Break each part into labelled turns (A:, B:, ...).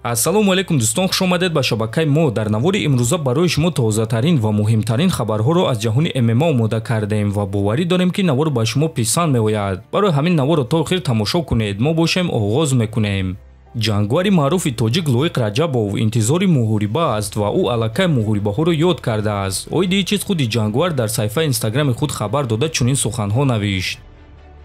A: Ассалому алайкум дӯстон, хуш омадед ба шабакаи мо. Дар навори имрӯза барои шумо тозатарин ва муҳимтарин хабарҳоро аз ҷаҳони ММА омода кардаем ва боварӣ дорем, ки навор ба шумо писанд меояд. Барои ҳамин наворро то охир тамошо кунед. Мо бошем, оғоз мекунем. Ҷангвари маъруфи тоҷик Лоиқ Раҷабов интизори муҳориба аст ва ӯ аллакай муҳорибаҳоро ёд кардааст. Оиди ин чиз худи ҷангвар дар саҳифаи инстаграми худ хабар дода, чунин суханҳо навишт: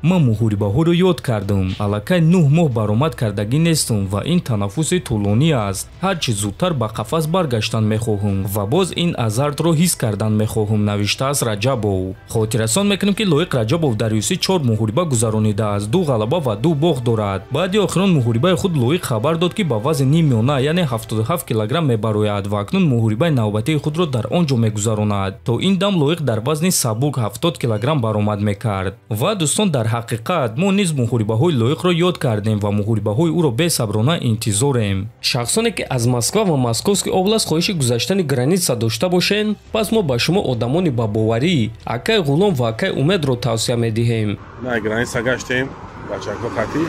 A: ман муҳорибаҳоро ёд кардам. Аллакай 9 моҳ баромад кардагӣ нестам ва ин танаффуси тӯлонӣ аст. Ҳарчи зудтар ба қафас баргаштан мехоҳам ва боз ин азартро ҳис кардан мехоҳам, навиштааст Раҷабов. Хотиррасон мекунем, ки Лоиқ Раҷабов дар UFC чор муҳориба гузаронидааст, ду ғалаба ва ду бохт дорад. Баъди охирон муҳорибаи худ Лоиқ хабар дод, ки ба вазни ниммиёна, яъне 77 килограмм мебарояд ва акнун муҳорибаи навбатии худро дар он ҷо мегузаронад. То ин дам Лоиқ дар вазни сабук 70 килограмм баромад мекард. Ва дӯстон, дар ҳақиқат мо низ муҳорибаҳои Лоиқро ёд кардем ва муҳорибаҳои ӯро бесаброна интизорем. Шахсоне ки аз Москва ва Московский область хоҳиши гузаштани граница дошта бошед, пас мо ба шумо одамони ба боварӣ, акай Ғулом ва акай Умедро тавсия медиҳем.
B: На граница гаштем, бачако хати,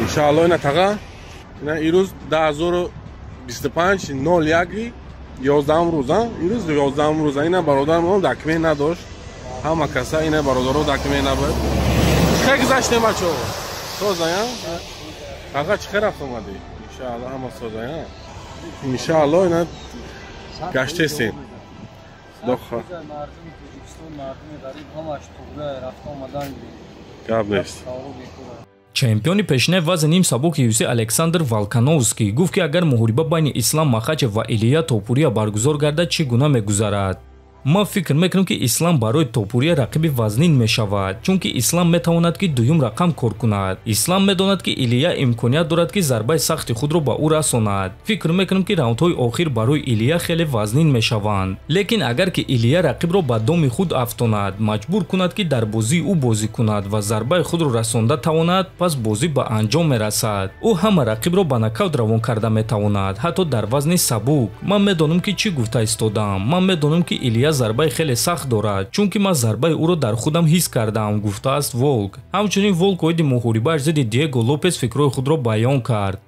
B: иншаалло. Ина таға, ина ирӯз 10025 01, 11-ум рӯза, ирӯз 11-ум рӯза. Ина бародармон документ надошт, ҳама каса ина бародаро документ набуд. Чӣ гузаштем, бачо, созая? Таға, чӣ хел рафт омадӣ? Иншаалло, ҳама созая, иншаалло. Ина гаштесем.
C: Мардуми Тоҷикистон, мардуми ғариб, ҳамаш туғра рафта омадан.
B: Гап нест.
A: Чемпиони пешинаи вазни ним сабуки UFC Александр Волкановский гуфт, ки агар муҳориба байни Ислам Махачев ва Илия Топурия баргузор гардад, чӣ гуна мегузарад. Ман фикр мекунам, ки Ислам барои Топурия рақиби вазнин мешавад, чунки Ислам метавонад, ки дуюм рақам кор кунад. Ислам медонад, ки Илия имконият дорад, ки зарбаи сахти худро ба ӯ расонад. Фикр мекунам, ки раундҳои охир барои Илия хеле вазнин мешаванд, лекин агар ки Илия рақибро ба доми худ афтонад, маҷбур кунад, ки дар бозии ӯ бозӣ кунад ва зарбаи худро расонда тавонад, пас бозӣ ба анҷом мерасад. Ӯ ҳама рақибро ба нокаут равон карда метавонад, ҳатто дар вазни сабук. Ман медонам, ки чӣ гуфта истодам. Ман медонам, ки Илия зарбаи хеле сахт дорад, чунки ман зарбаи ӯро дар худам ҳис кардаам, гуфтааст Волк. Ҳамчунин Волк оиди муҳорибааш зидди Диего Лопес фикрҳои худро баён кард.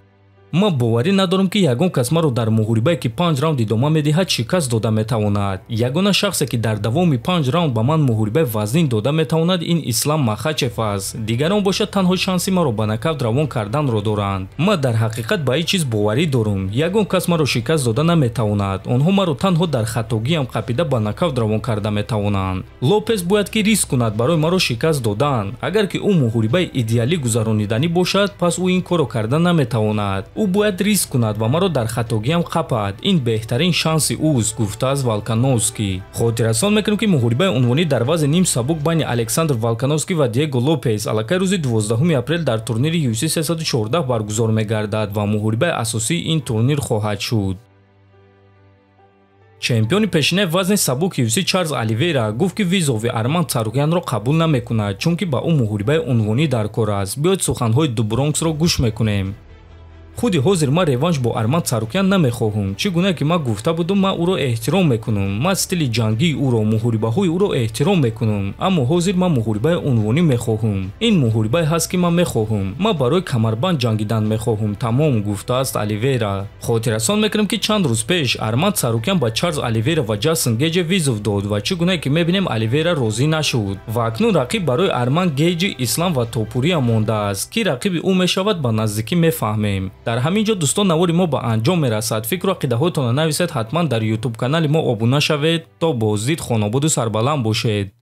A: Ман боварӣ надорам, ки ягон кас маро дар муҳорибае, ки панҷ раунд идома медиҳад, шикаст дода метавонад. Ягона шахсе, ки дар давоми панҷ раунд ба ман муҳорибаи вазнин дода метавонад, ин Ислам Махачев аст. Дигарон бошад, танҳо шанси маро ба нокаут равон карданро доранд. Ман дар ҳақиқат ба ин чиз боварӣ дорам. Ягон кас маро шикаст дода наметавонад. Онҳо маро танҳо дар хатогиам қапида, ба нокаут равон карда метавонанд. Лопес бояд ки риск кунад барои маро шикаст додан. Агар ки ӯ муҳорибаи идеалӣ гузарониданӣ бошад, пас ӯ ин корро карда наметавонад. Ӯ бояд риск кунад ва маро дар хатогиам қапад. Ин беҳтарин шанси ӯст, гуфтааст Волкановский. Хотиррасон мекунем, ки муҳорибаи унвонӣ дар вазни ним сабук байни Александр Волкановский ва Диего Лопес аллакай рӯзи 12 апрел дар турнири UFC 314 баргузор мегардад ва муҳорибаи асосии ин турнир хоҳад шуд. Чемпиони пешинаи вазни сабуки UFC Чарлз Оливейра гуфт, ки вызов и Арман Царукянро қабул намекунад, чунки ба ӯ муҳорибаи унвонӣ дар кор аст. Биёед, суханҳои ду Бронксро гӯш мекунем. Худи ҳозир ман реванш бо Арман Царукян намехоҳам. Чӣ гуна ки ман гуфта будум, ман ӯро эҳтиром мекунам. Ман стили ҷангии ӯро, муҳорибаҳои ӯро эҳтиром мекунам, аммо ҳозир ман муҳорибаи унвонӣ мехоҳам. Ин муҳорибае ҳаст, ки ман мехоҳам. Ман барои камарбанд ҷангидан мехоҳам, тамом, гуфтааст Оливейра. Хотиррасон мекунем, ки чанд рӯз пеш Арман Царукян ба Чарлз Оливейра ва Ҷастин Геҷи вызов дод ва чӣ гунае ки мебинем, Оливейра розӣ нашуд ва акнун рақиб барои Арман Гейҷи, Ислам ва Топурия мондааст. Ки рақиби ӯ мешавад, ба наздикӣ мефаҳмем. Дар ҳамин ҷо, дӯстон, навори мо ба анҷом мерасад. Фикру ақидаҳоятонро нависед. Ҳатман дар ютуб канали мо обуна шавед. То боздид, хонободу сарбаланд бошед.